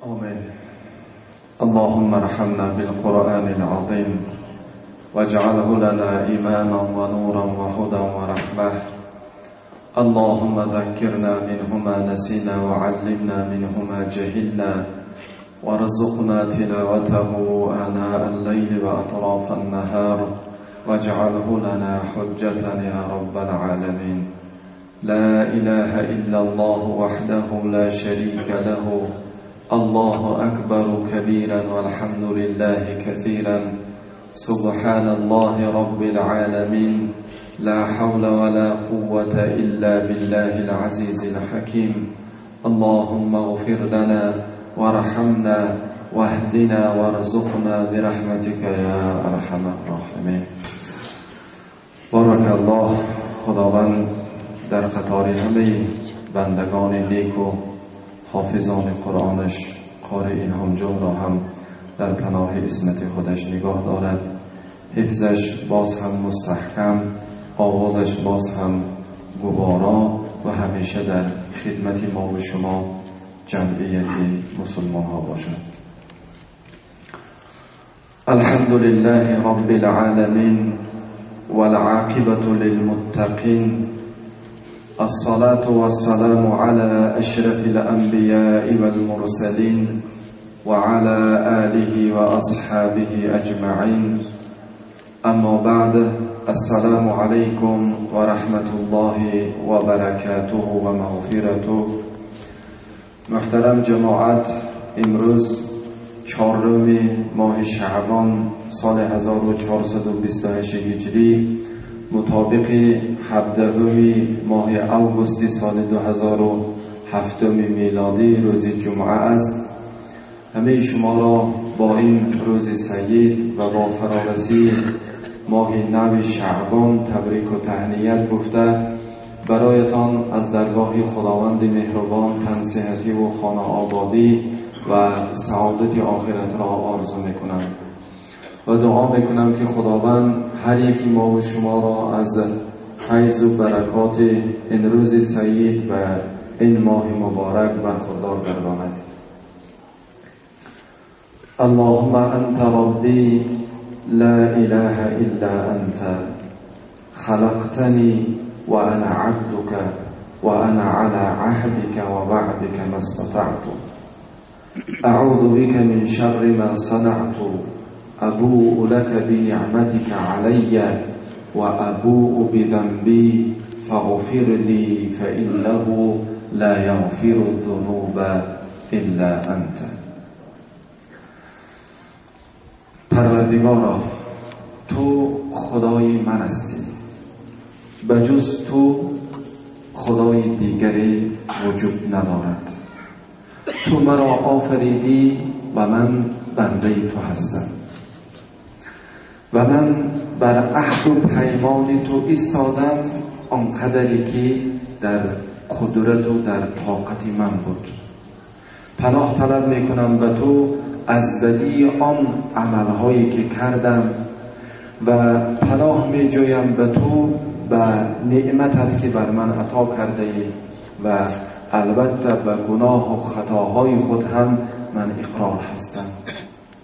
آمين. اللهم ارحمنا بالقرآن العظيم واجعله لنا إماما ونورا وهدى ورحمة. اللهم ذكرنا منه ما نسينا وعلمنا منه ما جهلنا وارزقنا تلاوته آناء الليل وأطراف النهار واجعله لنا حجة يا رب العالمين. لا إله إلا الله وحده لا شريك له، الله أكبر كبيرا والحمد لله كثيرا، سبحان الله رب العالمين، لا حول ولا قوة إلا بالله العزيز الحكيم. اللهم اغفر لنا وارحمنا واهدنا وارزقنا برحمتك يا أرحم الراحمين. بارك الله. خداوند در قطار همه بندگان نیک و حافظان قرآنش قاری الهام را هم در پناه عصمت خودش نگاه دارد، حفظش باز هم مستحکم، آوازش باز هم گوارا و همیشه در خدمت ما و شما جمعیت مسلمان ها باشد. الحمد لله رب العالمین والعاقبة للمتقین، الصلاة والسلام على أشرف الأنبياء والمرسلين وعلى آله وأصحابه أجمعين. أما بعد، السلام عليكم ورحمة الله وبركاته ومغفرته. محترم جماعت، امروز 4 ماه شعبان سال 1428 هجری مطابق 17 ماه آگوست سال 2007 میلادی روز جمعه است. همه شما را با این روز سعید و با فرارسی ماه نو شعبان تبریک و تهنیت گفته، برایتان از درگاه خداوند مهربان تنصحتی و خانه آبادی و سعادت آخرت را آرزو میکنم و دعا میکنم که خداوند هر یکی ما و شما را از فیض و برکات این روز سعید و این ماه مبارک برخوردار گرداند. اللهم انت ربی لا اله الا انت، خلقتنی و انا عبدك و انا على عهدك و وعدك ما استطعت، اعوذ بك من شر ما صنعت، ابوء لك بنعمتك علي وابوء بذنبي فاغفر لي فإنه لا يغفر الذنوب الا انت. پروردگارا، تو خدای من هستی، بجز تو خدای دیگری وجود ندارد. تو مرا آفریدی و من بنده تو هستم و من بر عهد و پیمان تو ایستادم آنقدری که در قدرت و در طاقت من بود. پناه طلب میکنم به تو از بدی آن عملهایی که کردم و پناه میجویم به تو به نعمتت که بر من عطا کرده ای و البته به گناه و خطاهای خود هم من اقرار هستم،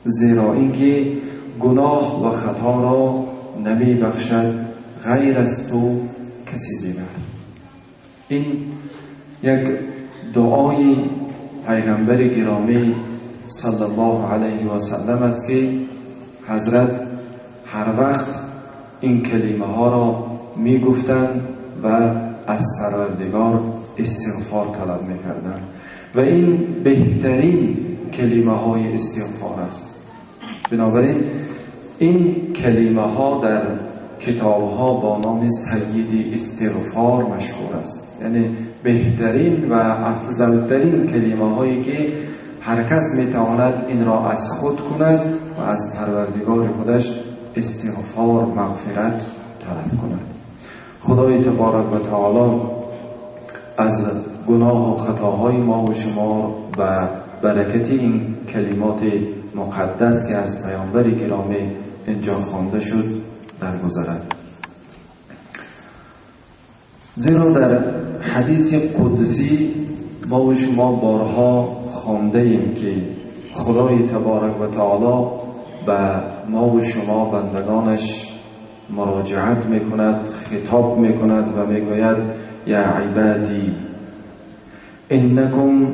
زیرا اینکه گناه و خطا را نمی بخشد غیر از تو کسی دیگر. این یک دعای پیغمبر گرامی صلی الله علیه و سلم است که حضرت هر وقت این کلمه ها را می گفتند و از پروردگار استغفار طلب می کردند و این بهترین کلمه های استغفار است. بنابراین این کلمه ها در کتاب ها با نام سید استغفار مشهور است، یعنی بهترین و افضلترین کلمه هایی که هر کس می تواند این را از خود کند و از پروردگار خودش استغفار مغفرت طلب کند. خدای تبارک و تعالی از گناه و خطاهای ما و شما و برکت این کلمات مقدس که از پیامبر گرامی اینجا خوانده شد درگذرد. زیرا در حدیث قدسی ما و شما بارها خوانده‌ایم که خدای تبارک و تعالی به ما و شما بندگانش مراجعت میکند، خطاب میکند و میگوید یا عبادی انکم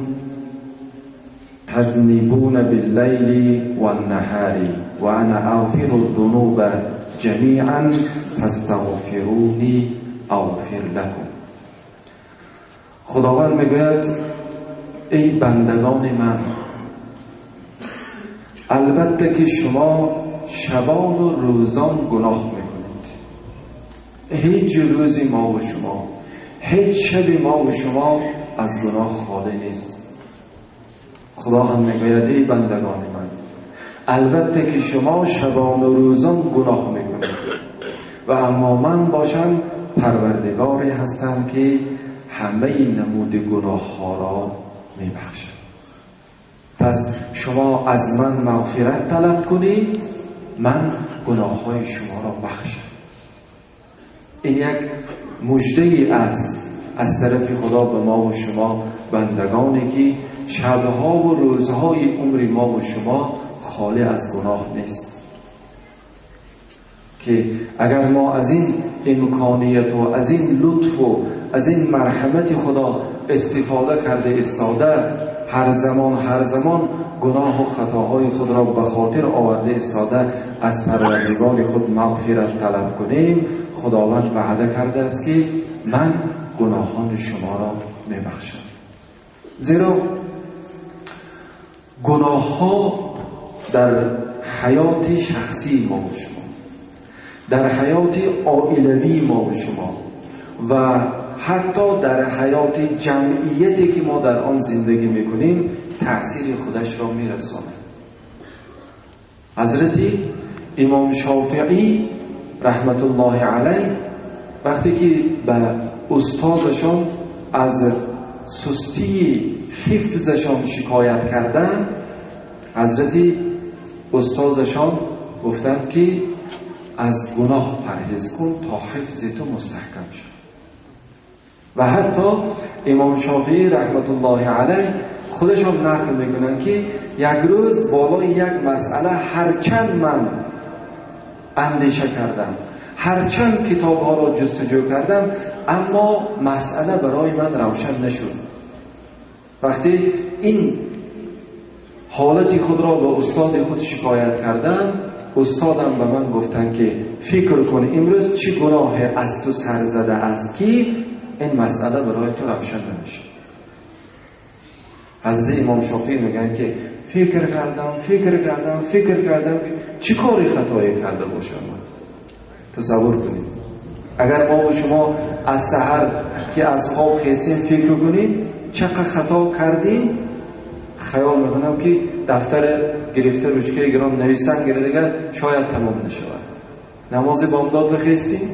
تذنبون باللیل والنهار وانا اغفر الذنوب جمیعا فاستغفرونی اغفر لکم. خداوند میگوید ای بندگان من، البته که شما شبان و روزان گناه میکنید. هیچ روزی ما و شما، هیچ شبی ما و شما از گناه خالی نیست. خدا هم میگوید ای بندگان من، البته که شما شبان و روزان گناه میکنید و اما من باشم پروردگاری هستم که همه نمود گناه ها را میبخشم. پس شما از من مغفرت طلب کنید، من گناه های شما را بخشم. این یک مژده است از طرف خدا به ما و شما بندگانی که شبها و روزهای عمر ما و شما خالی از گناه نیست، که اگر ما از این امکانیت و از این لطف و از این مرحمت خدا استفاده کرده استاده، هر زمان گناه و خطاهای خود را به خاطر آورده استاده از پروردگار خود مغفرت طلب کنیم، خداوند وعده کرده است که من گناهان شما را میبخشم. زیرا گناه ها در حیات شخصی ما و شما، در حیات عائلوی ما و شما و حتی در حیات جمعیتی که ما در آن زندگی میکنیم تأثیر خودش را میرساند. حضرت امام شافعی رحمت الله علیه وقتی که به استادشان از سستی حفظشان شکایت کردند، حضرت استادشان گفتند که از گناه پرهیز کن تا حفظ تو مستحکم شد. و حتی امام شافعی رحمت الله علیه خودشان نقل میکنن که یک روز بالای یک مسئله هرچند من اندیشه کردم، هرچند کتاب ها را جستجو کردم، اما مسئله برای من روشن نشد. وقتی این حالت خود را به استاد خود شکایت کردم، استادم به من گفتن که فکر کن امروز چه گناه از تو سر زده است که این مسئله برای تو روشن نمیشه. حضرت امام شافعی میگن که فکر کردم که چه کاری خطایی کرده باشم. تصور کنید اگر ما و شما از سحر که از خواب خیستیم فکر کنیم چقدر خطا کردیم، خیال میکنم که دفتر گرفته روچکه گرام نویسن گره دیگر شاید تمام نشود. نماز بامداد بخیستیم؟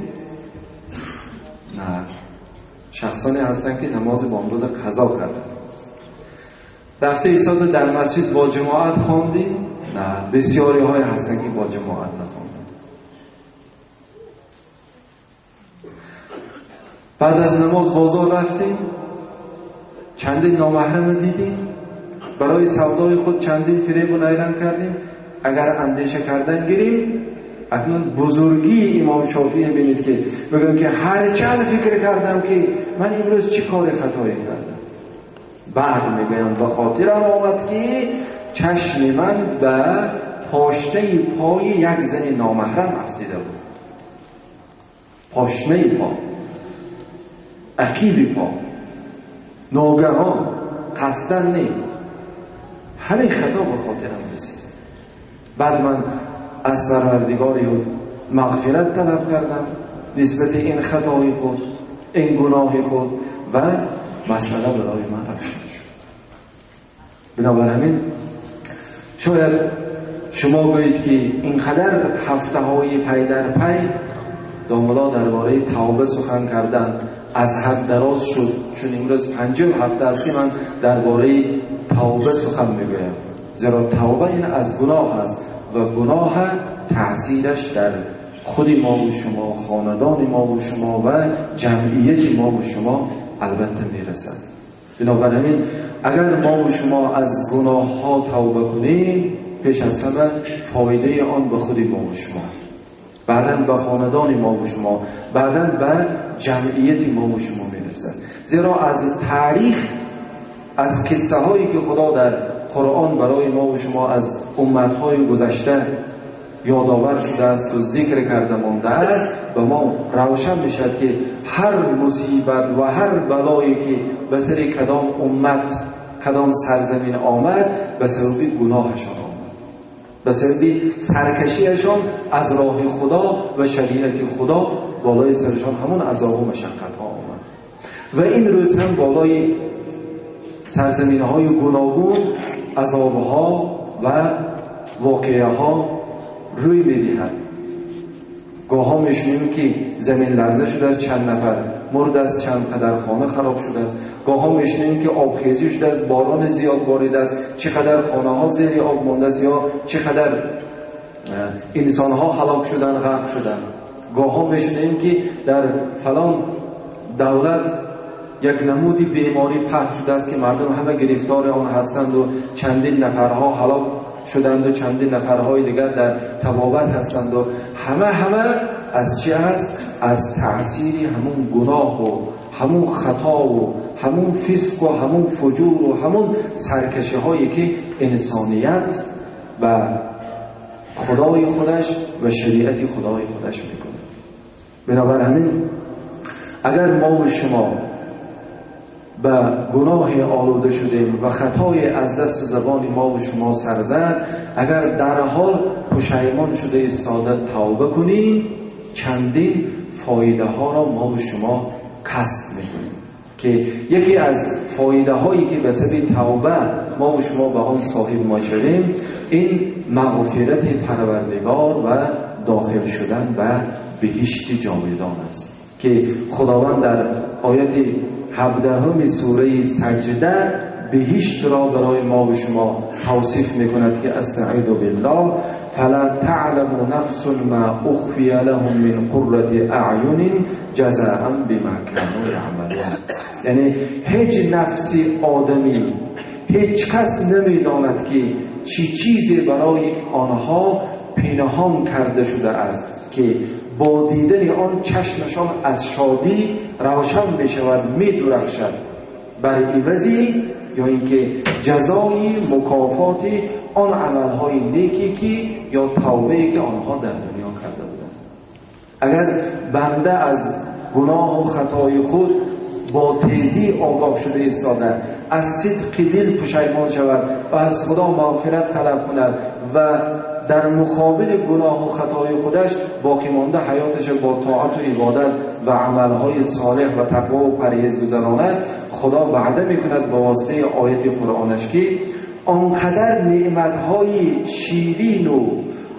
نه، شخصانی هستن که نماز بامداد قضا کردن. رفته ایستاده در مسجد با جماعت خواندیم؟ نه، بسیاری های هستن که با جماعت نخواندن. بعد از نماز بازار رفتیم، چندین نامحرم دیدیم، برای سودای خود چندین فریب و نیرنگ کردیم. اگر اندیشه کردن گیریم، اکنون بزرگی امام شافعی ببینید که بگم که هرچند فکر کردم که من امروز چه کار خطایی کردم، بعد میگم به خاطرم آمد که چشم من به پاشنه پای یک زن نامحرم افتیده بود. پاشنه پا، عقیب پا، ناگهان، قصدن نه، همین خطا به خاطرم رسید. بعد من از پروردگار خود مغفرت طلب کردم نسبت این خطای خود، این گناه خود، و مسئله برای من روشن شد. بنابراین شاید شما گویید که اینقدر هفته های پی در پی داملا درباره توبه سخن کردن از حد دراز شد، چون امروز 5 هفته است که من درباره توبه سخن میگویم، زیرا توبه این از گناه است و گناه تأثیرش در خود ما و شما، خاندان ما و شما و جمعیت ما و شما البته میرسد. بنابراین اگر ما و شما از گناه ها توبه کنیم، پیش از همه فایده آن به خود ما و شما، بعداً به خاندان ما و شما، بعداً به جمعیت ما و شما میرسد. زیرا از تاریخ، از قصه هایی که خدا در قرآن برای ما و شما از امتهای گذشته یادآور شده است و ذکر کرده مانده است، به ما روشن میشد که هر مصیبت و هر بلایی که به سر کدام امت، کدام سرزمین آمد، به سبب گناهشان آمد، به سبب سرکشیشان از راه خدا و شریعت خدا بالای سرشان همون عذاب و مشقت ها آمد. و این روز هم بالای سرزمین های گوناگون عذاب ها و واقعه ها روی میدهد. گاها میشنیم که زمین لرزه شده است، چند نفر مرد است، چند قدر خانه خراب شده است. گاها میشنیم که آبخیزی شده است، باران زیاد بارید است، چقدر خانه ها زیر آب مانده است یا چقدر انسان ها هلاک شدن، غرق شدن. گاها میشنیم که در فلان دولت یک نمودی بیماری پهن شده است که مردم همه گرفتار آن هستند و چندین نفرها هلاک شدند و چندین نفرهای دیگر در طبابت هستند و همه از چی است؟ از تأثیر همون گناه و همون خطا و همون فسق و همون فجور و همون سرکشی هایی که انسانیت و خدای خودش و شریعت خدای خودش میکنه. بنابراین اگر ما و شما به گناه آلوده شدیم و خطای از دست زبان ما و شما سر زد، اگر در حال پشیمان شده ایستاده توبه کنیم، چندین فایده ها را ما و شما کسب میکنیم که یکی از فایده هایی که به سبب توبه ما و شما به آن صاحب ما شدیم، این مغفرت پروردگار و داخل شدن به بهشت جاودان است که خداوند در آیت 17 سوره سجده بهشت را برای ما و شما توصیف میکند که استعیذ بالله فلا تعلم نفس ما اخفی لهم من قرة اعین جزاء بما كانوا یعملون. یعنی هیچ نفسی آدمی، هیچ کس نمیداند که چی چیزی برای آنها پنهان کرده شده است که با دیدن آن چشمشان از شادی روشن می شود، می درخشد، بر عوضی یا اینکه جزای مکافات آن عملهای نیکی که یا توبه‌ای که آنها در دنیا کرده بودند. اگر بنده از گناه و خطای خود با تیزی آگاه شده ایستاده، از صدق دل پشیمان شود و از خدا مغفرت طلب کند و در مقابل گناه و خطای خودش باقی مانده حیاتش با طاعت و عبادت و عملهای صالح و تقوا و پرهیز گذراند، خدا وعده میکند با واسطه آیت قرآنش که آنقدر نعمتهای شیرین و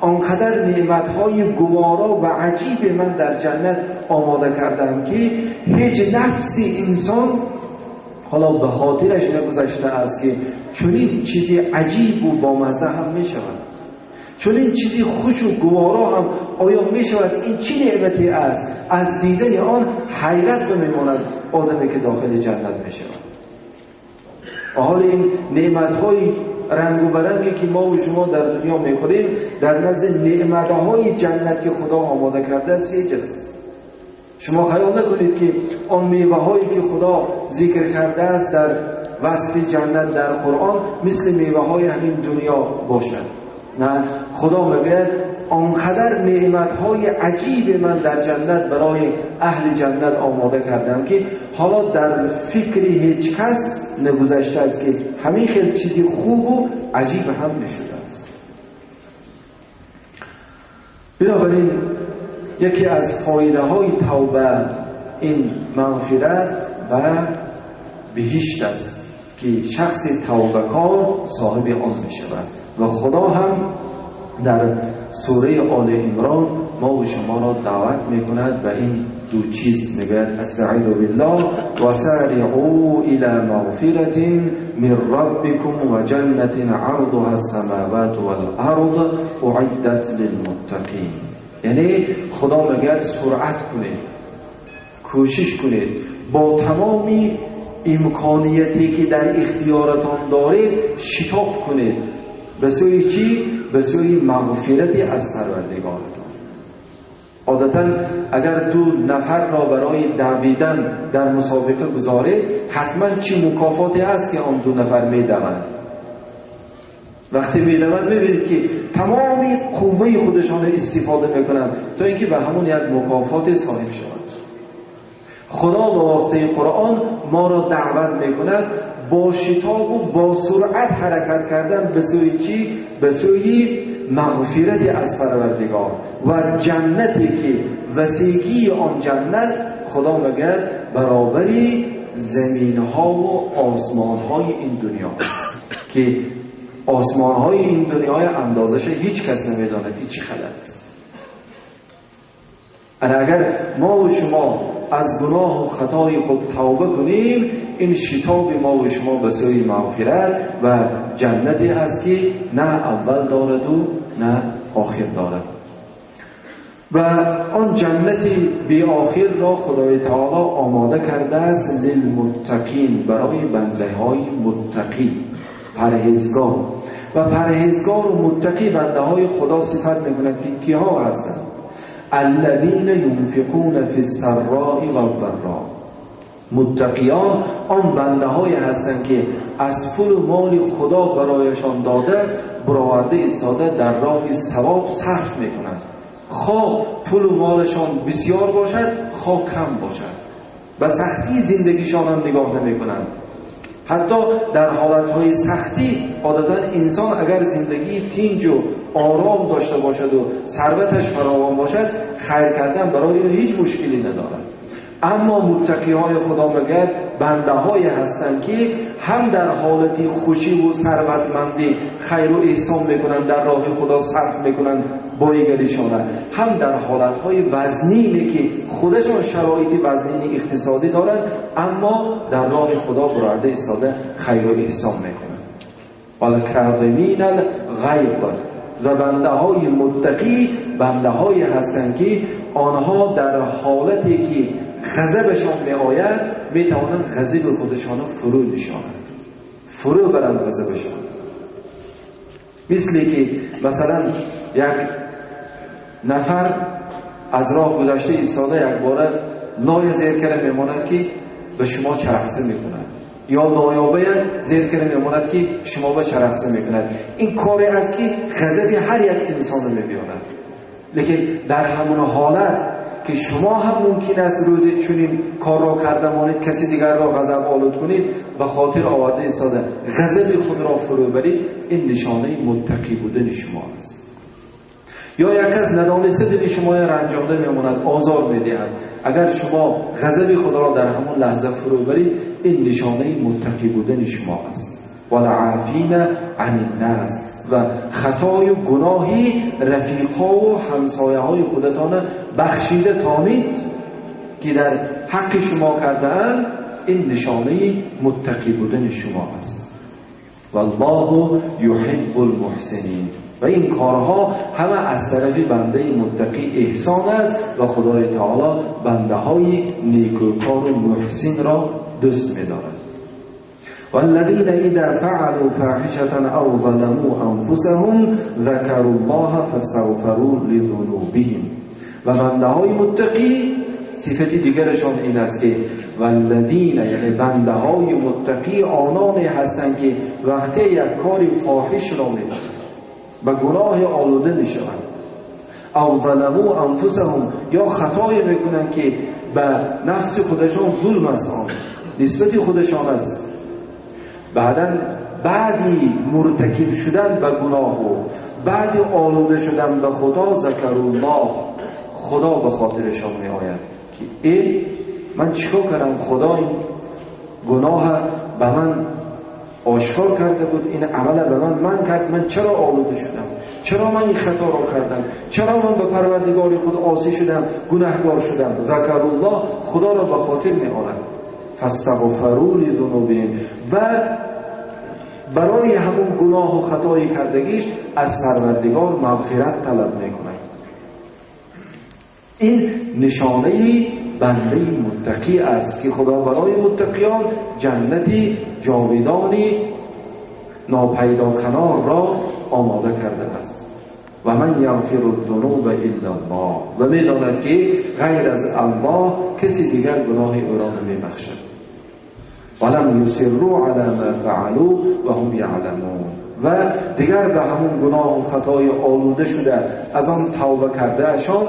آنقدر نعمتهای گوارا و عجیب من در جنت آماده کردم که هیچ نفسی انسان حالا به خاطرش نگذشته است که چنین چیزی عجیب و بامزه هم میشود، چون این چیزی خوش و گوارا هم آیا می شود؟ این چی نعمتی است؟ از دیدن آن حیرت بمیماند آدمی که داخل جنت می شود. حال این نعمتهای رنگ و برنگی که ما و شما در دنیا می خوریم، در نزد نعمتهای جنت که خدا آماده کرده است هیچ است. شما خیال نکنید که آن میوه هایی که خدا ذکر کرده است در وصف جنت در قرآن مثل میوه های همین دنیا باشد. نه، خدا میگه آنقدر نعمتهای عجیب من در جنت برای اهل جنت آماده کردم که حالا در فکر هیچ کس نگذشته است که همین خیلی چیزی خوب و عجیب هم نشده است. بنابراین یکی از فایده های توبه این مغفرت و بهشت است که شخص توبه‌کار صاحب آن می شود و خدا هم در سوره آل عمران ما و شما را دعوت می کند و این دو چیز میگوید استعیذ بالله و سارعوا الی مغفرة من ربکم و جنة عرضها السماوات والارض اعدت للمتقین. یعنی خدا میگوید سرعت کنید، کوشش کنید، با تمامی имконияте ки дар ихтиёратон доред шитоб кунед ба сӯи чӣ? Ба сӯи мағфирате аз Парвардигоратон. Одатан агар ду нафарро барои давидан дар мусобиқа гузоред, ҳатман чӣ мукофоте ҳаст ки он ду нафар медаванд. Вақте медаванд мебинед ки тамоми қувваи худашонро истифода мекунанд то инки ба ҳамон як мукофоте соҳиб шаванд. Худо ба воситаи Қуръон моро даъват мекунад бо шитоб ва бо суръат ҳаракат кардан ба сӯи чӣ? Ба сӯи мағфирате аз Парвардигор ва ҷаннате ки васеъии он ҷаннат Худо мегӯяд баробари заминҳо ва осмонҳои ин дунё аст, ки осмонҳои ин дунёи андозааш ҳеҷ кас намедонад ки чӣ қадар аст. Агар мо ва шумо аз гуноҳ ва хатои худ тавба кунем, ин шитоби мо ва шумо ба сӯи мағфират ва ҷаннате аст ки на аввал дорад ва на охир дорад. Ва он ҷаннати беохирро Худои таоло омода кардааст лилмуттақин, барои бандаҳои муттақӣ, парҳезгор. Ва парҳезгор ва муттақӣ бандаҳои Худо сифат мекунад ки киҳо ҳастанд? الذین ينفقون فی السراء والضراء. متقیان آن بنده های هستند که از پول و مال خدا برایشان داده برآورده ایستاده در راه ثواب صرف میکنند. خواه پول و مالشان بسیار باشد، خواه کم باشد، به سختی زندگیشان هم نگاه نمیکنند. حتی در حالتهای سختی عادتا انسان اگر زندگی تینج و آرام داشته باشد و ثروتش فراوان باشد، خیر کردن برای او هیچ مشکلی ندارد. اما متقی های خدا مگر بنده های هستند که هم در حالتی خوشی و ثروتمندی خیر و احسان میکنند، در راه خدا صرف میکنند بایگریشان، هم در حالتهای وزنینی که خودشان شرایط وزنین اقتصادی دارند، اما در راه خدا برآورده ایستاده خیر و احسان میکنند. والکاظمین الغیظ. و بنده های متقی بنده های هستند که آنها در حالتی که غضبشان می آید می توانند غضب خودشان را فرو نشانند، فرو برند غضبشان. مثلی که مثلا یک نفر از راه گذشته ایستاده، یک باره نای زیر کرده میماند که به شما چرخسه میکند، یا نایابه زیر کرده میماند که شما به چرخسه میکند. این کاری است که غضب هر یک انسان رو میبیاند. لیکن در همون حالت که شما هم ممکن است روزی چنین کار را کرده مانید، کسی دیگر را غضب آلود کنید، به خاطر آورده ایستاده غضب خود را فرو برید، این نشانه متقی بودن شما است. یا یک کس ندانسته دل شما رنجانده میماند، آزار میدهد، اگر شما غضب خود را در همون لحظه فرو برید، این نشانه متقی بودن شما است. والعافین عن الناس. و خطای و گناهی رفیقا و همسایه های خودتان بخشیده تانید که در حق شما کرده‌اند، این نشانه متقی بودن شما است. والله یحب المحسنین. و این کارها همه از طرف بنده متقی احسان است و خدای تعالی بنده های نیکوکار و محسن را دوست می‌دارد. والذین اذا فعلوا فاحشة او ظلموا انفسهم ذکروا الله فاستغفروا لذنوبهم. و بنده های متقی صفت دیگرشان این است که والذین، یعنی بنده های متقی آنانی هستند که وقتی یک کار فاحش را می‌کنند، به گناه آلوده میشوند، او ظلموا انفسهم، یا خطایی میکنند که به نفس خودشان ظلم است، آن نسبت خودشان است، بعداً بعدی مرتکب شدن به گناه و بعدی آلوده شدن به خدا، ذکر الله، خدا به خاطرشان می آید که ای من چیکار کردم، خدا این گناه به من آشکار کرده بود، این عمل به من کرد، من چرا آلوده شدم، چرا من این خطا را کردم، چرا من به پروردگار خود عاصی شدم، گناهکار شدم. ذکر الله، خدا را به خاطر می آورد. فاستغفروا لذنوبهم، و برای همون گناه و خطای کردگیش از پروردگار مغفرت طلب میکنند. این نشانه بنده متقی است که خدا برای متقیان جنتی جاودانی ناپیدا کنار را آماده کرده است. و من یغفر الذنوب الا الله، و میداند که غیر از الله کسی دیگر گناه او را نمیبخشد. ولم یصروا علی ما فعلوا و هم یعلمون، و دیگر به همون گناه و خطای آلوده شده از آن توبه کرده اشان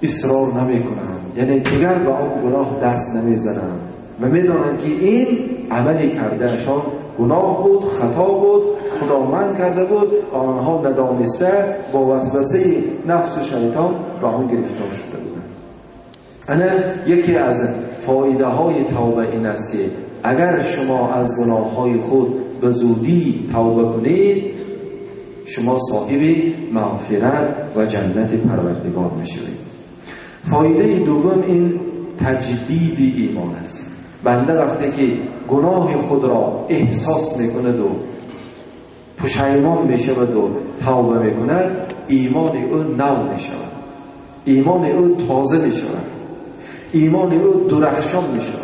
اصرار نمی کنند، یعنی دیگر به آن گناه دست نمی زنند و می دانند که این عملی کرده اشان گناه بود، خطا بود، خداوند کرده بود و آنها ندانسته با وسوسه نفس و شیطان به آن گرفتار شده بودند. انا یکی از فایده های توبه این است که اگر شما از گناه های خود به زودی توبه کنید، شما صاحب مغفرت و جنت پروردگار میشوید. فایده دوم این تجدید ایمان است. بنده وقتی که گناه خود را احساس میکند و پشیمان میشود و توبه میکند، ایمان او نو میشود، ایمان او تازه میشود، ایمان او درخشان میشود.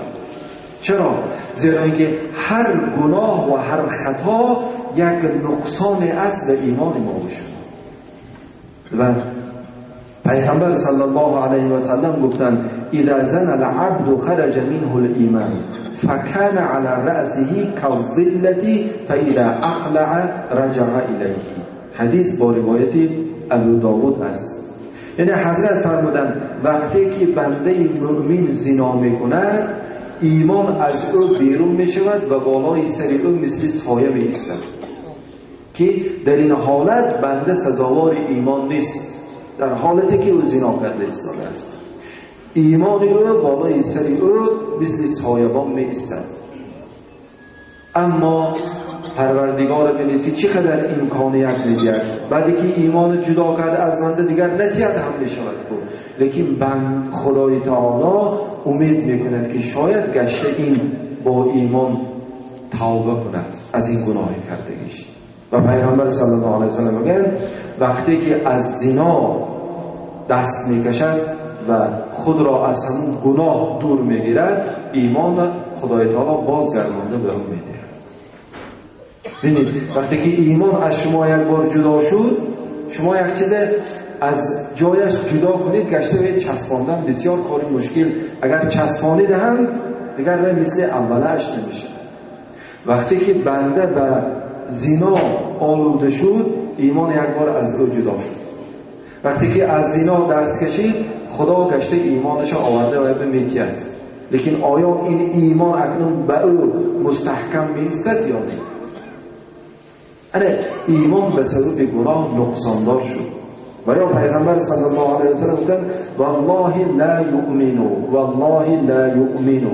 چرا؟ زیرا اینکه هر گناه و هر خطا یک نقصان است به ایمان ما و شما. و پیغمبر صلی الله علیه و سلم گفتند اذا زنى العبد خرج منه الایمان فكان على رأسه كالظلة فاذا اقلع رجع الیه. حدیث با روایت ابو داود است. یعنی حضرت فرمودند وقتی که بنده مؤمن زنا میکند، ایمان از او بیرون می شود و بالای سر او مثل سایه می ایستد، که در این حالت بنده سزاوار ایمان نیست. در حالتی که او زنا کرده ایستاده است، ایمان او بالای سر او مثل سایبان می ایستد. اما پروردگار ببینید که چقدر امکانیت میدهد. بعدی که ایمان جدا کرد از بنده دیگر نتیجه هم میشود بود، لیکن بند خدای تعالی امید میکند که شاید گشته این با ایمان توبه کند از این گناه کردگیش. و پیغمبر صلی الله علیه و سلم میگن وقتی که از زنا دست میکشد و خود را از همون گناه دور میگیرد، ایمان خدای تعالی بازگردانده به او میده. ببینید وقتی که ایمان از شما یک بار جدا شد، شما یک چیز از جایش جدا کنید، گشته به چسباندن بسیار کاری مشکل. اگر چسبانید هم دیگر مثل اولش نمیشه. وقتی که بنده به زنا آلوده شد، ایمان یک بار از او جدا شد. وقتی که از زنا دست کشید، خدا گشته ایمانش آورده و به میتید. لیکن آیا این ایمان اکنون به او مستحکم میایستد یا نه؟ ایمان به سبب گناه نقصاندار شد. و یا پیغمبر صلی الله علیه و سلم گفتند والله لا یؤمن، والله لا یؤمن.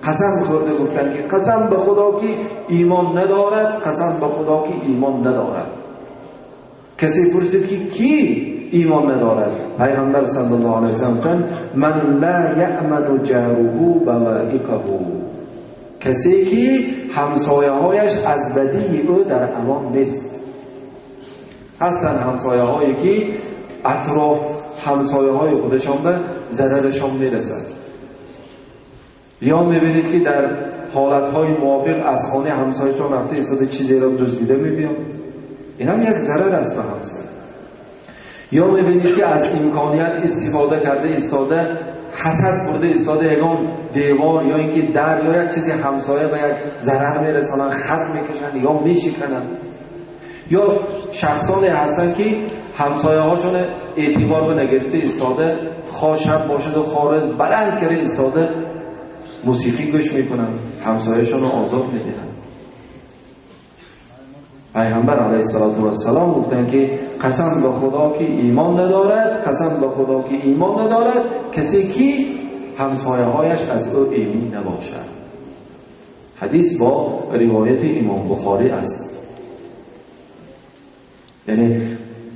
قسم خورده گفتند که قسم به خدا که ایمان ندارد، قسم به خدا که ایمان ندارد. کسی پرسید که کی ایمان ندارد؟ پیغمبر صلی الله علیه و سلم گفتند من لا یأمن جاره بوائقه، کسی که همسایه هایش از بدی او در امان نیست. هستن همسایه هایی که اطراف همسایه های خودشان به ضررشان میرسد، یا میبینید که در حالت های موافق از خانه همسایه‌شان رفته ایستاده چیزی را دزدیده میبیاد، این هم یک ضرر است به همسایه. یا میبینید که از امکانیت استفاده کرده ایستاده، حسد برده ایستاده، یگان دیوار یا اینکه در یا یک چیزی همسایه به یک ضرر میرسانن، خط میکشن یا میشکنن. یا شخصانی هستن که همسایه هاشون اعتبار به نگرفته ایستاده، خواه شب باشد و خارج بلند کرده ایستاده موسیقی گوش میکنن، همسایه‌شون رو آزاد میدهن. پیغمبر علیه السلام گفتن که قسم به خدا که ایمان ندارد، قسم به خدا که ایمان ندارد کسی که همسایه هایش از او ایمن نباشد. حدیث با روایت امام بخاری است. یعنی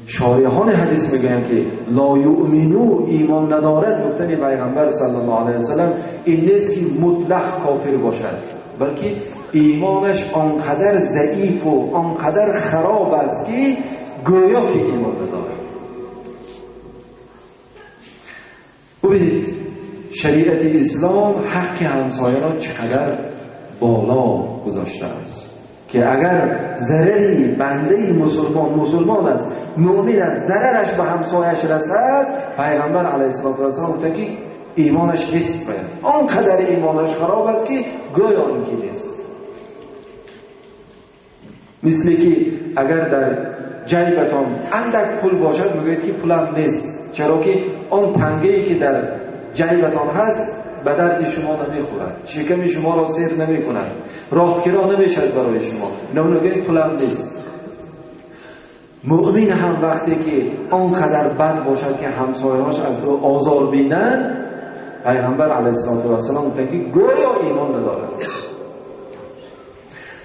شارحان حدیث میگن که لا یؤمنو ایمان ندارد گفتن پیغمبر صلی الله علیه و سلم این نیست که مطلق کافر باشد، بلکه ایمانش آنقدر ضعیف و آنقدر خراب است که گویا که ایمان ندارد. ببینید شریعت اسلام حق همسایه را چقدر بالا گذاشته است که اگر ضرری بنده مسلمان، مسلمان است، مؤمن است، ضررش به همسایش رسد، پیغمبر علیه الصلاة والسلام گفته که ایمانش نیست، باید آنقدر ایمانش خراب است که گویا اینکه نیست. مثل که اگر در جیبتان اندک پول باشد میگوید که پولم نیست، چرا که آن تنگه‌ای که در جیبتان هست به درد شما نمیخورد، شکم شما را سیر نمیکند، راهگرا نمیشد برای شما، نه میگوید پولم نیست. مؤمن هم وقتی که آنقدر بد باشد که همسایه‌هاش از او آزار بینند، پیغمبر علیه الصلاة والسلام گفته که گویا ایمان ندارد.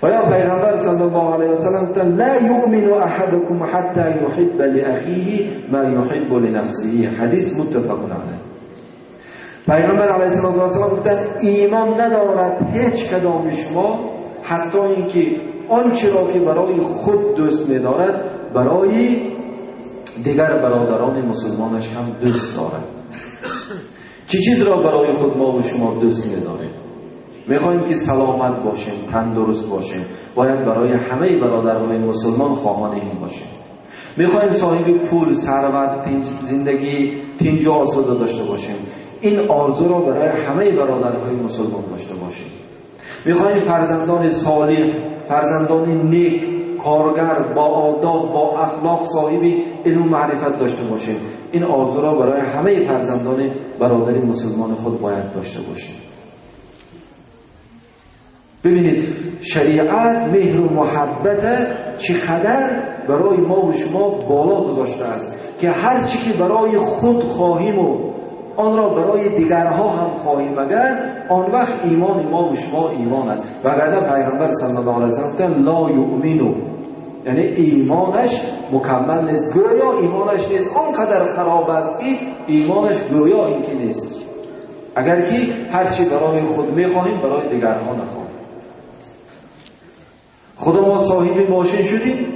و یا پیغمبر صلی الله علیه و سلم گفتند لا یؤمن احدکم حتی یحب لاخیه ما یحب لنفسه، حدیث متفق علیه. پیغمبر علیه الصلاة والسلام گفتند ایمان ندارد هیچ کدام شما حتی اینکه آنچه را که برای خود دوست می‌دارد برای دیگر برادران مسلمانش هم دوست دارد. چه چیز را برای خود ما و شما دوست می‌داریم؟ میخوایم که سلامت باشیم، تندرست باشیم، باید برای همه برادرهای مسلمان خواهان این باشیم. میخوایم صاحب پول، ثروت، زندگی تنج و آسوده داشته باشیم، این آرزو را برای همه برادرهای مسلمان داشته باشیم. میخوایم فرزندان صالح، فرزندان نیک، کارگر، با آداب، با اخلاق، صاحب علم و معرفت داشته باشیم، این آرزو را برای همه فرزندان برادر مسلمان خود باید داشته باشیم. ببینید شریعت مهر و محبت چقدر برای ما و شما بالا گذاشته است که هر چی که برای خود خواهیم و آن را برای دیگرها هم خواهیم، اگر آن وقت ایمان ما و شما ایمان است. وگرنه پیغمبر صلی الله علیه و سلم گفتند لا یؤمنو، یعنی ایمانش مکمل نیست، گویا ایمانش نیست، آنقدر خراب است که ایمانش گویا اینکه نیست. اگر که هرچی برای خود میخواهیم برای دیگرها نخواهیم. خدا ما صاحب ماشین شدیم،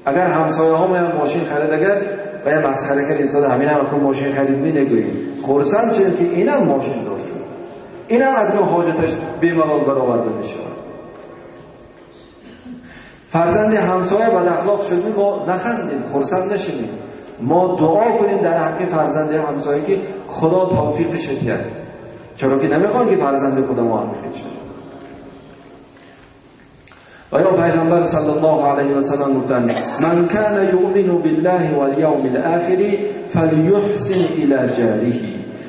اگر همسایه ها هم ماشین خرید، اگر و یه مسخره کرد ایستاده همین هم اکنون ماشین خرید می نگوییم، خرسند شدیم که اینم ماشین دار شد، اینم اکنون حاجتش بی‌ملال برآورده می شود. فرزند همسایه بد اخلاق شد، ما نخندیم، خرسند نشدیم، ما دعا کنیم در حق فرزند همسایه که خدا توفیقش دهد، چرا که نمیخوان که فرزند خود ما هم خیلی شد. و یا پیغمبر صلی الله علیه و سلم گفتند من کان یؤمن بالله والیوم الاخر فلیحسن الی جاره،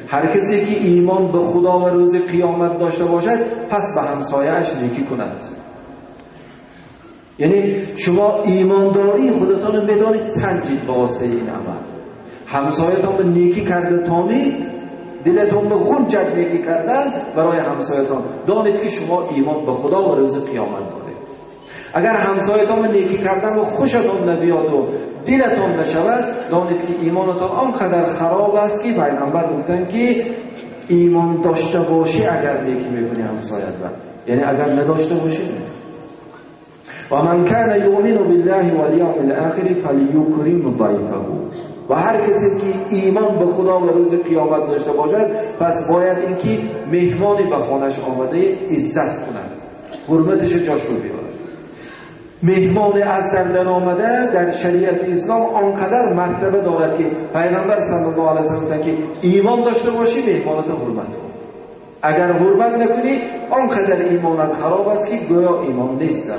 هر کسی که ایمان به خدا و روز قیامت داشته باشد پس به همسایه‌اش نیکی کند. یعنی شما ایمانداری خودتان رو میدانید، سنجید به واسطه این عمل. همسایه‌تان به نیکی کرده تانید، دلتان به غنجد نیکی کردن برای همسایه‌تان، دانید که شما ایمان به خدا و روز قیامت دارید. اگر همسایه‌تان به نیکی کردن و خوشتان نبیاد و دلتان نشود، دانید که ایمانتان آنقدر خراب است که پیغمبر گفتن که ایمان داشته باشی اگر نیکی میکنی همسایت و، یعنی اگر نداشته باشی نه. و من کان یؤمن بالله والیوم الاخر فلیکرم ضیفه، و هر کسی که ایمان به خدا و روز قیامت داشته باشد پس باید اینکه مهمانی به خانه‌اش آمده عزت کند، حرمتش جاش رو بیارد. مهمان از در آمده در شریعت اسلام آنقدر مرتبه دارد که پیغمبر صلی الله علیه و سلم گفتند که ایمان داشته باشی مهمانت حرمت کن، اگر حرمت نکنی آنقدر ایمانت خراب است که گویا ایمان نیست در.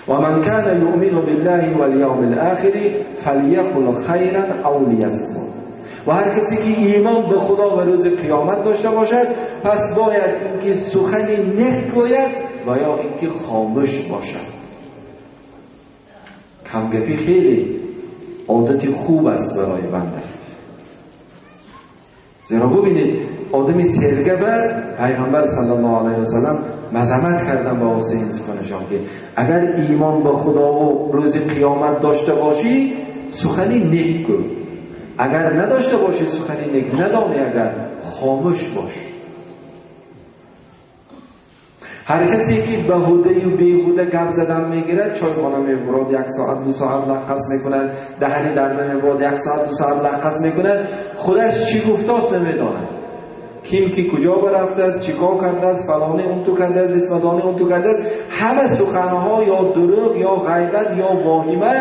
و من کان یؤمن بالله والیوم الاخر فلیقل خیرا او لیصمت، و هر کسی که ایمان به خدا و روز قیامت داشته باشد پس باید اینکه سخنی نیک گوید و یا اینکه خاموش باشد. کمگپی خیلی عادت خوب است برای بنده، زیرا ببینید آدمی سرگبه پیغمبر صلی الله علیه و سلم مذمت کردن با واسه این سخنشان که اگر ایمان به خدا و روز قیامت داشته باشی سخنی نیک گو، اگر نداشته باشی سخنی نیک ندانی، اگر خاموش باش. Ҳар касе ки беҳудаю беҳуда гап задан мегирад, чойхона мебурад, як соат ду соат лаққас мекунад, даҳани дарда мебурад, як соат ду соат лаққас мекунад, худаш чӣ гуфтааст намедонад. Ким ки куҷо рафтааст, чӣ кор кардааст, фалонӣ он ту кардааст, бисмадонӣ он ту кардааст, ҳама суханҳо ё дурӯғ ё ғайбат ё воҳима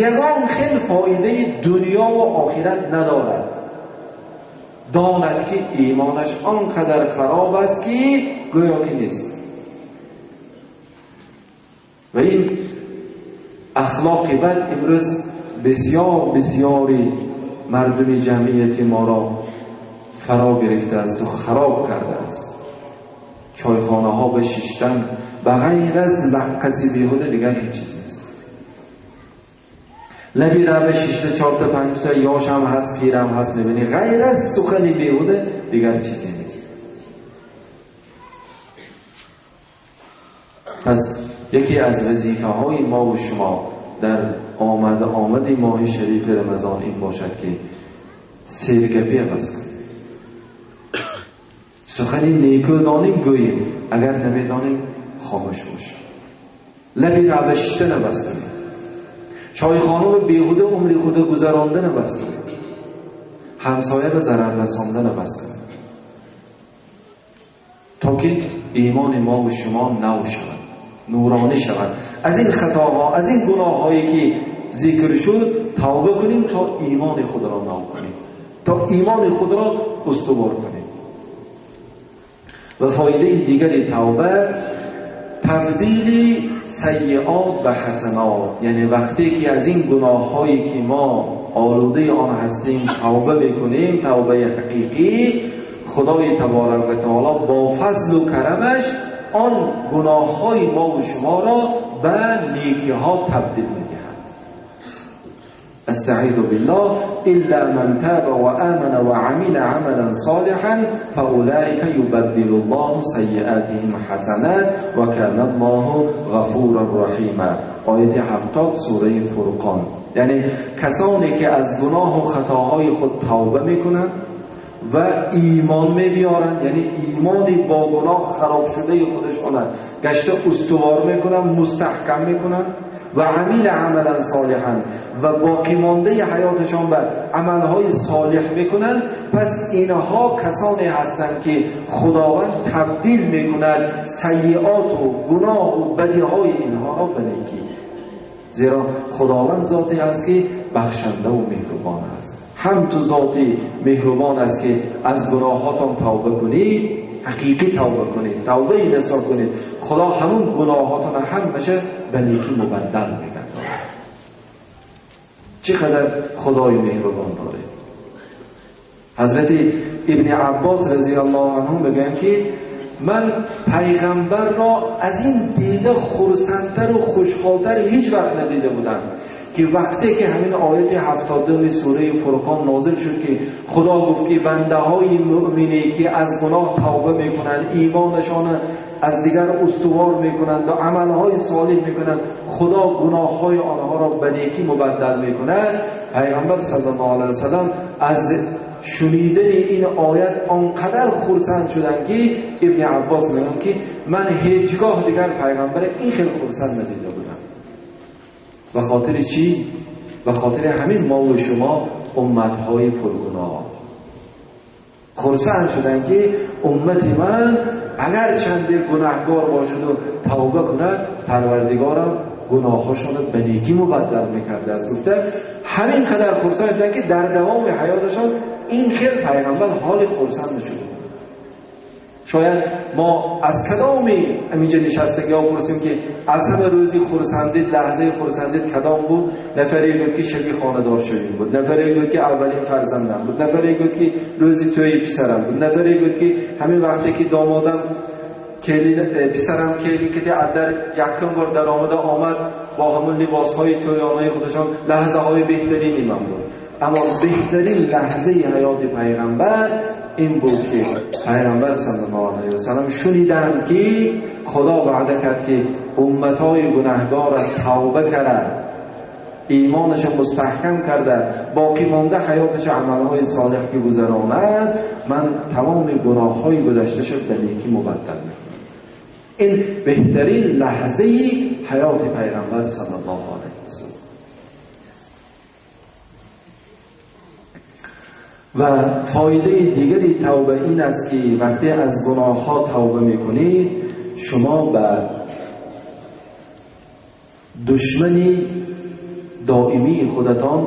ягон хел фоидаи дунё ва охират надорад. Донад ки имонаш он қадар хароб аст ки гӯё ки нест. Ва ин ахлоқи бад имрӯз бисёр бисёри мардуми ҷамъияти моро фаро гирифтааст ва хароб кардааст. Чойхонаҳо ба шиштан ба ғайр аз лаққаси беҳуда дигар ҳеҷ чиз нест. Лаби рава шишта чорта панҷта ёшам ҳаст, пирам ҳаст, мебинӣ ғайр аз сухани беҳуда дигар чизе нест. Пас яке аз вазифаҳои мо ва шумо дар омади моҳи шарифи Рамазон ин бошад ки сергапӣ иваз кунем, сухани неку донем гӯем, агар намедонем хомӯш бошем, лаби рава шишта набас кунем, чойхона ва беҳуда умри худа гузаронда набас кунем, ҳамсоя ба зарар расонда набас кунем, то ки имони мо ва шумо нав шавад, нуронӣ шавад. Аз ин хатоҳо, аз ин гуноҳҳое ки зикр шуд тавба кунем, то имони худро нав кунем, то имони худро устувор кунем. Ва фоидаи дигари тавба табдили сайиот ба ҳасанот, яъне вақте ки аз ин гуноҳҳое ки мо олудаи он ҳастем тавба мекунем, тавбаи ҳақиқӣ, Худои таборак ва таоло бо фазлу карамаш он гуноҳҳои мо ва шуморо ба некиҳо табдил медиҳад. استعیذ بالله الا من تاب وآمن وعمل عملا صالحا فاولئک یبدل الله سیئاتهم حسنات وکان الله غفورا رحیما. آیه 70 سوره فرقان. یعنی کسانی که از گناه و خطاهای خود توبه میکنند و ایمان میبیارند، یعنی ایمانی با گناه خراب شده خودشان گشته استوار میکنن، مستحکم میکنن و عمل عملا صالحا و باقی مانده حیاتشان به عملهای صالح میکنن، پس اینها کسانی هستند که خداوند تبدیل میکند سیئات و گناه و بدیهای اینها را به نیکی، زیرا خداوند ذاتی است که بخشنده و مهربان است. هم تو ذاتی مهربان است که از گناهاتان توبه کنید، حقیقی توبه کنید، توبه نصاب کنید، خدا همون گناهاتان همشه به نیکی مبدل میگرداند. چقدر خدای مهربان داره. حضرت ابن عباس رضی الله عنه میگن که من پیغمبر را از این دیده خرسندتر و خوشحالتر هیچ وقت ندیده بودم که وقتی که همین آیت 72 سوره فرقان نازل شد که خدا گفت که بنده های مؤمنی که از گناه توبه میکنند، ایمانشان از دیگر استوار میکنند و عملهای صالح میکنند، خدا گناه های آنها را به نیکی مبدل میکند. پیغمبر صلی الله علیه وسلم از شنیدن این آیت آنقدر خرسند شدند که ابن عباس میگن که من هیچگاه دیگر پیغمبر این خیلی خرسند ندیده بودم. به خاطر چی؟ به خاطر همین ما و شما امتهای پرگناه خرسند شدن که امت من اگر چند گناهگار باشد و توبه کند، پروردگارم گناهاشون رو به نیکی مبدل میکرده است. گفته همین قدر خرسند شدن که در دوام حیاتشان این خیلی پیغمبر حال خرسند نشده. شاید ما از کدامی همینجا نشستگی ها پرسیم که از همه روزی خرسندید، لحظه خرسندید کدام بود؟ نفری گفت که شبی خانه‌دار شدیم بود، نفری گفت که اولین فرزندم بود، نفری گفت که روزی توی پسرم بود، نفری گفت که همین وقتی که دامادم پسرم کلی که در یکم بار در آمده آمد با همون لباس های تویانه خودشان، لحظه های بهترینی من بود. اما بهترین لحظه حیات پیغمبر این بود که پیغمبر صلی الله علیه و سلم شنیدند که خدا وعده کرد که امتهای گناهگار را توبه کرد، ایمانش مستحکم کرده، باقی مانده حیاتش عملهای صالح که گذراند، من تمام گناههای گذشته شد به نیکی مبدل میکنم. این بهترین لحظه حیات پیغمبر صلی الله علیه و سلم. و فایده دیگری توبه این است که وقتی از گناه ها توبه میکنید شما به دشمنی دائمی خودتان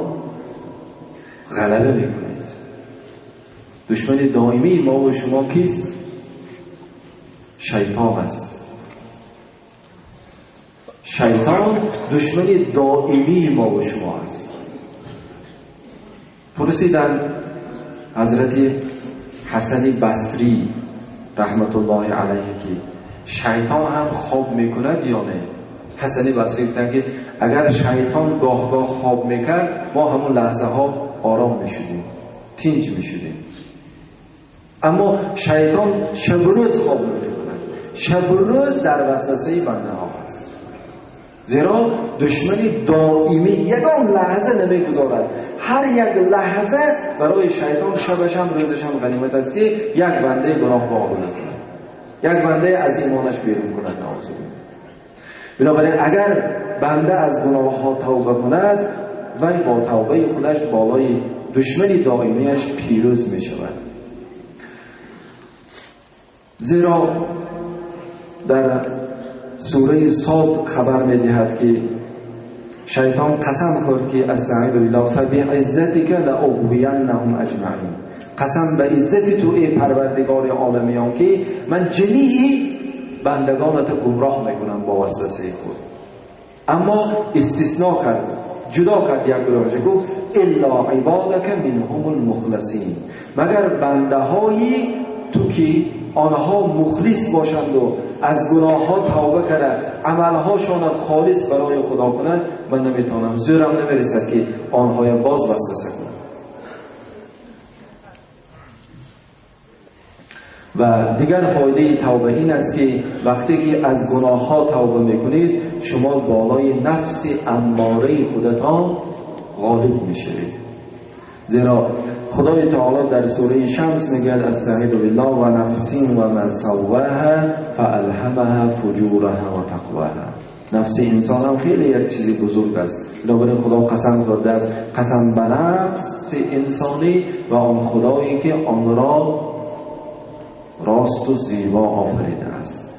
غلبه میکنید. دشمن دائمی ما و شما کیست؟ شیطان است. شیطان دشمن دائمی ما و شما است. پرسیدن حضرت حسن بصری رحمت الله علیه که شیطان هم خواب میکند یا نه؟ حسن بصری گفتن که اگر شیطان گاه گاه خواب میکرد ما همون لحظه ها آرام میشدیم، تینج میشدیم. اما شیطان شب و روز خواب میکند، شب و روز در وسوسه بنده ها هست، زیرا دشمنی دائمی یگان لحظه نمیگذارد. هر یک لحظه برای شیطان شبش هم روزش هم غنیمت است که یک بنده گناه با آلوده کند، یک بنده از ایمانش بیرون کند. نعوذ بالله. بنابراین اگر بنده از گناه ها توبه کند وی با توبه خودش بالای دشمنی دائمیش پیروز می شود. زیرا در سوره صاد خبر می دهد که شیطان قسم خورد که استعیذ بالله فبعزتک لاغوینهم اجمعین، قسم به عزت تو ای پروردگار عالمیان که من جمیع بندگانت گمراه میکنم با وسوسه خود. اما استثناء کرد، جدا کرد یک گروه، گفت الا عبادک منهم المخلصین، مگر بنده های تو که آنها مخلص باشند و از گناه ها توبه کرده عملهاشان خالص برای خدا کنند، من نمیتونم، زورم نمیرسد که آنها باز وسوسه کنم. و دیگر فایده توبه این است که وقتی که از گناه ها توبه میکنید شما بالای نفس اماره خودتان غالب میشوید. زیرا خدای تعالی در سوره شمس میگوید استعیذ بالله و نفس و ما سواها فالهمها فجورها و تقواها. نفس انسان هم خیلی یک چیزی بزرگ است. بنابراین خدا قسم خورده است، قسم به نفس انسانی و آن خدایی که آن را راست و زیبا آفریده است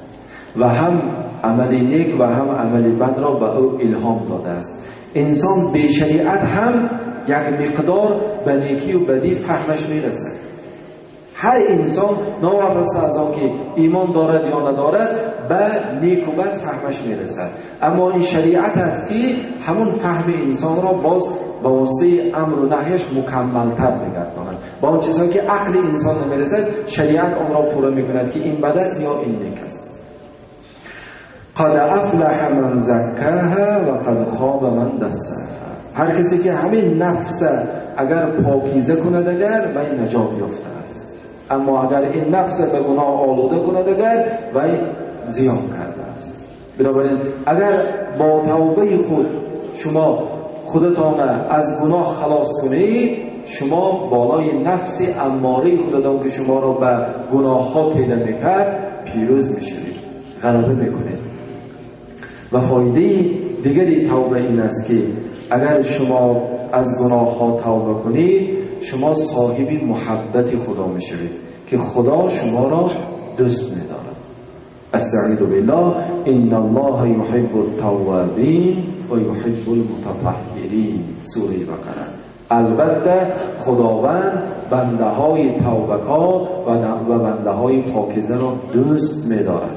و هم عمل نیک و هم عمل بد را به او الهام داده است. انسان به شریعت هم یک مقدار به نیکی و بدی فهمش میرسد. هر انسان ناوابسته از آن که ایمان دارد یا ندارد به نیک و بد فهمش میرسد. اما این شریعت است که همون فهم انسان را باز به واسطه امر و نهیش مکملتر میگرداند. با آن چیزهایی که عقل انسان نمیرسد شریعت آن را پوره میکند که این بد است یا این نیک است. قد افلح من زکاها و قد خاب من دساها. هر کسی که همین نفس اگر پاکیزه کند اگر وی نجات یافته است، اما اگر این نفس به گناه آلوده کند اگر وی زیان کرده است. بنابراین اگر با توبه خود شما خودتان از گناه خلاص کنید، شما بالای نفس اماره خودتان که شما را به گناه ها تیله میکرد پیروز میشوید، غلبه میکنید. و فایده دیگری توبه این است که اگر شما از گناه ها توبه کنید شما صاحب محبت خدا میشوید که خدا شما را دوست میدارد. استعیذ بالله ان الله یحب التوابین و یحب المتطهرین، سوره بقره. البته خداوند بنده های توبه‌کار و بنده های پاکیزه را دوست میدارد.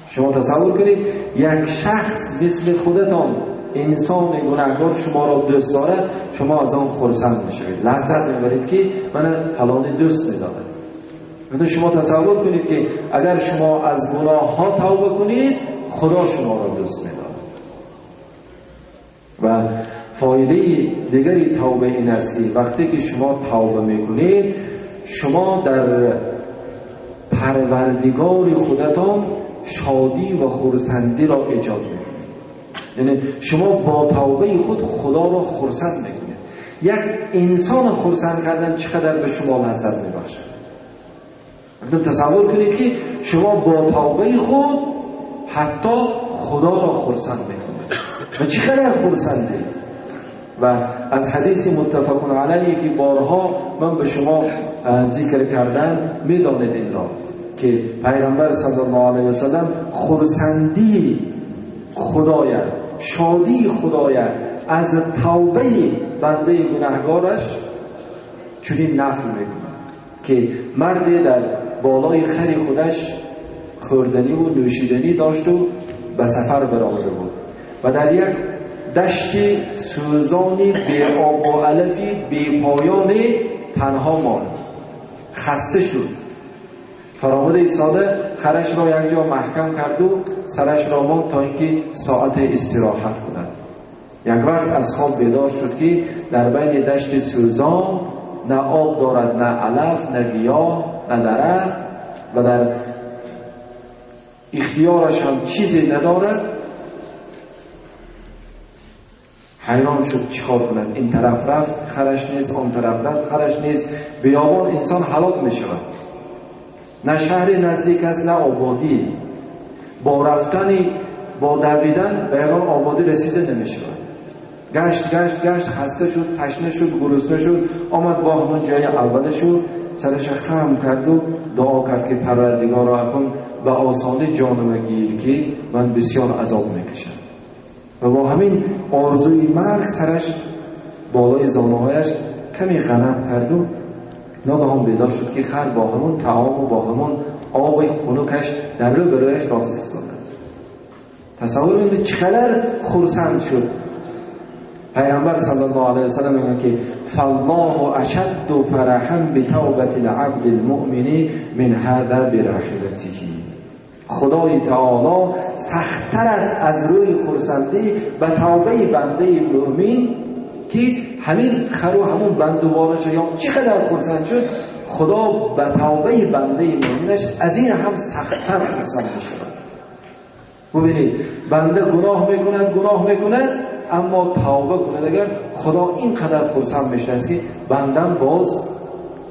شما تصور کنید یک شخص مثل خودتان، انسان گناهکار، شما را دوست دارد، شما از آن خرسند میشوید، لذت میبرید که من فلان دوست میدارد. شما تصور کنید که اگر شما از گناه ها توبه کنید خدا شما را دوست میدارد. و فایده دیگری توبه این است که وقتی که شما توبه میکنید شما در پروردگار خودتان شادی و خرسندی را ایجاد میکنید. یعنی شما با توبه خود خدا را خرسند میکنید. یک انسان خرسند کردن چقدر به شما لذت میبخشد. تصور کنید که شما با توبه خود حتی خدا را خرسند میکنید. و چقدر خرسنده. و از حدیث متفق علیه که بارها من به شما ذکر کردم میدانید این را که پیغمبر صلی الله علیه و سلم خرسندی خدای، شادی خدای از توبه بنده گناهکارش چنین نقل میکنه که مرد در بالای خری خودش خوردنی و نوشیدنی داشت و به سفر برآمده بود و در یک دشت سوزانی بی آب و علفی بی پایان تنها ماند، خسته شد. فرامد ایستاده خرش را یک جا محکم کرد و سرش را ماند تا اینکه ساعت استراحت کند. یک وقت از خواب بیدار شد که در بین دشت سوزان نه آب دارد، نه علف، نه گیاه، نه درخت و در اختیارش هم چیزی ندارد. حیران شد چیکار کند. این طرف رفت خرش نیست، آن طرف رفت خرش نیست. بیابان انسان هلاک می شود، نه شهر نزدیک است نه آبادی. با رفتن با دویدن به یگان آبادی رسیده نمی شود. گشت گشت گشت، خسته شد، تشنه شد، گرسنه شد، آمد با همون جای اولش شد، سرش خم کرد و دعا کرد که پروردگارا اکنون به آسانی جانم گیر که من بسیار عذاب میکشم. و با همین آرزوی مرگ سرش بالای زانوهایش کمی غلط کرد و ناگهان بیدار شد که خر با همون طعام و با همون آب خنکش در روبرویش راست ایستاده است. تصور کنید چقدر خرسند شد. پیامبر صلی الله علیه و سلم میگه که فالله اشد فرحا بتوبة العبد المؤمن من هذا براحلته. خدای تعالی سخت‌تر است از روی خرسندی به توبه بنده مؤمن که همین خرو همون بندوارش یا چقدر خرسند شد، خدا به توبه بنده مؤمنش از این هم سخت‌تر خرسند می‌شود. ببینید بنده گناه میکند، گناه میکند، اما توبه کند اگر خدا اینقدر خرسند میشه که بندم باز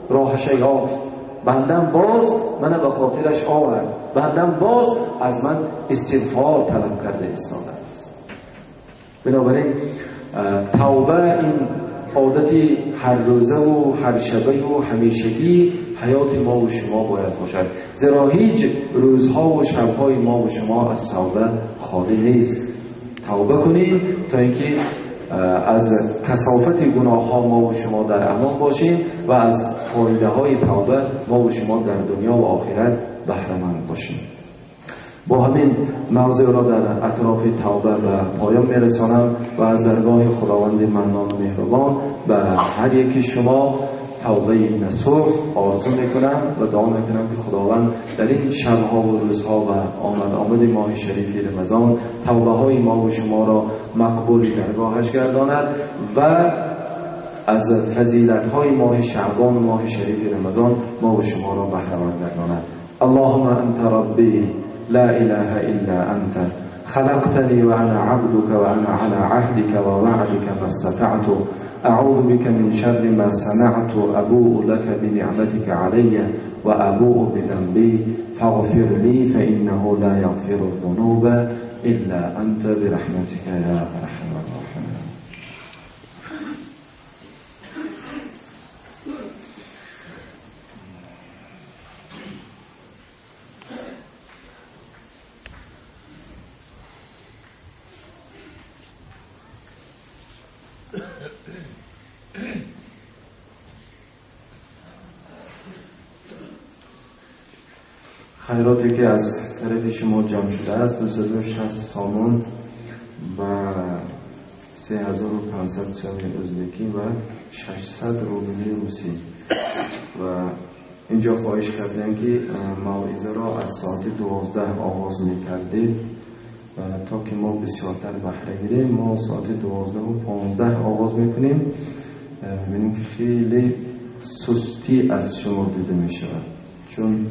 راهش یافت، بندم باز من به خاطرش آورد، بندم باز از من استغفار طلب کرده ایستاده است. بنابراین توبه این عادت هر روزه و هر شبه و همیشگی حیات ما و شما باید باشد، زیرا هیچ روزها و شبهای ما و شما از توبه خالی نیست. توبه کنیم تا اینکه از کثافت گناه ها ما و شما در امان باشیم و از فایده های توبه ما و شما در دنیا و آخرت بهره مند باشیم. با همین موضوع را در اطراف توبه به پایان میرسانم و از درگاه خداوند منان و مهربان به هر یکی شما توبه نصوح آرزو میکنم و دعا میکنم که خداوند در این شبها و روزها و آمد آمد ماه شریف رمضان توبه های ما و شما را مقبول درگاهش گرداند و از فضیلت های ماه شعبان و ماه شریف رمضان ما و شما را بهره مند گرداند. اللهم انت ربی لا اله الا انت خلقتنی و انا عبدك و انا على عهدك و وعدك ما استطعت اعوذ بك من شر ما صنعت ابوء لك بنعمتك علي وابوء بذنبي فاغفر لي فانه لا يغفر الذنوب الا انت برحمتك يا ارحم الراحمين. خیراتی که از طرف شما جمع شده است 260 سامون و 3500 سامی ازبکی و 600 روبلی روسی. و اینجا خواهش کردن که موعظه را از ساعت 12 آغاز می‌کردید تا که ما بسیارتر بهره گیریم. ما ساعت 12:15 آغاز می‌کنیم. می‌بینیم که خیلی سستی از شما دیده می‌شود، چون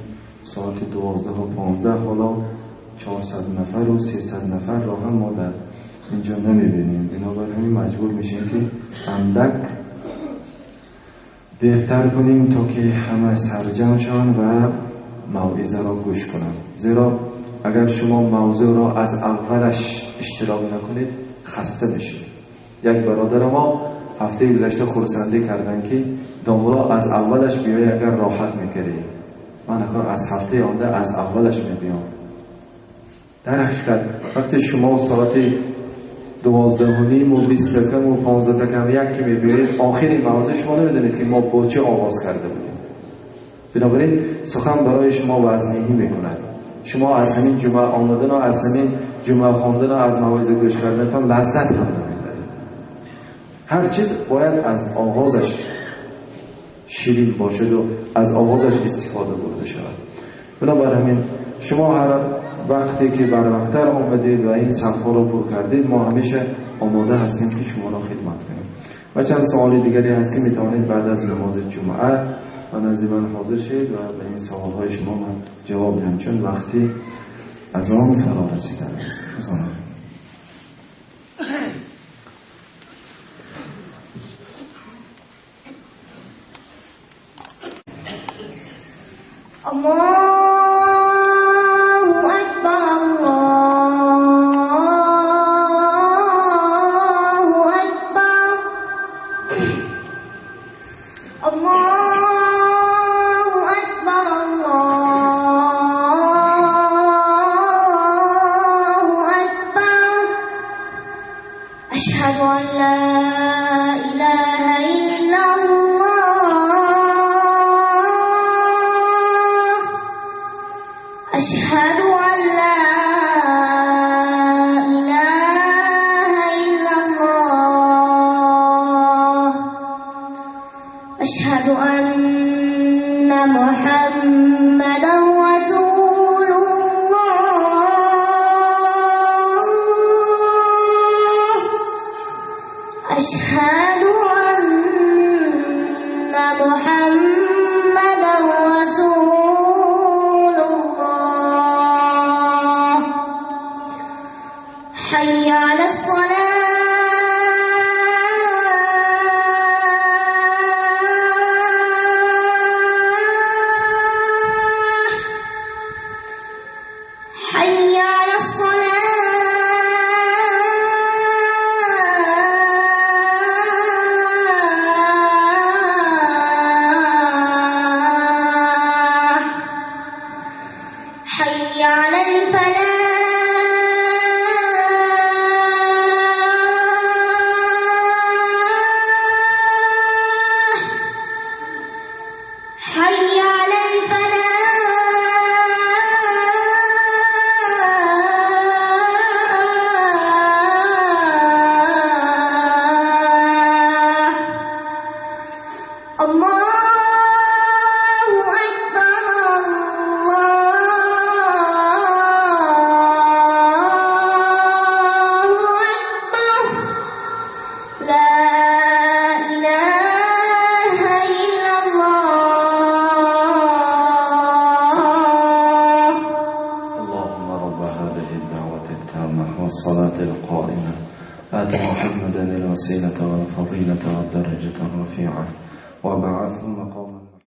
ساعت 12:15 حالا 400 نفر و 300 نفر را هم ما در اینجا نمیبینیم. بنابراین مجبور میشیم که اندک دیرتر کنیم تا که همه سرجم شوند و موعظه را گوش کنند، زیرا اگر شما موضوع را از اولش اشتراک نکنید خسته میشید. یک برادر ما هفته گذشته خرسندی کردن که داملا از اولش بیای اگر راحت میکردی. من اگر از هفته آنده از اولش میبیام. در حقیقت وقتی شما ساعت 12:30 و 20 و 15 که میبیایید، آخری موضوع شما نمیدونید که ما با چه آغاز کرده بودیم. بنابراین سخن برای شما وزنی میکند. شما از همین جمعه آمدن و از همین جمعه خواندن و از موعظه گوش کردنتان لذت هم نمیبرید. هر چیز باید از آغازش شیرین باشد و از آغازش استفاده برده شود. بنابراین شما هر وقتی که بر وقتر آمدید و این صفحه رو پر کردید، ما همیشه آماده هستیم که شما را خدمت کنیم. و چند سوال دیگری هست که میتوانید بعد از نماز جمعه و نزد من حاضر شید و به این سوالهای شما من جواب دهم، چون وقتی از آن فرا رسیده است. الوسيلة والفضيلة والدرجة الرفيعة وبعثه مقاما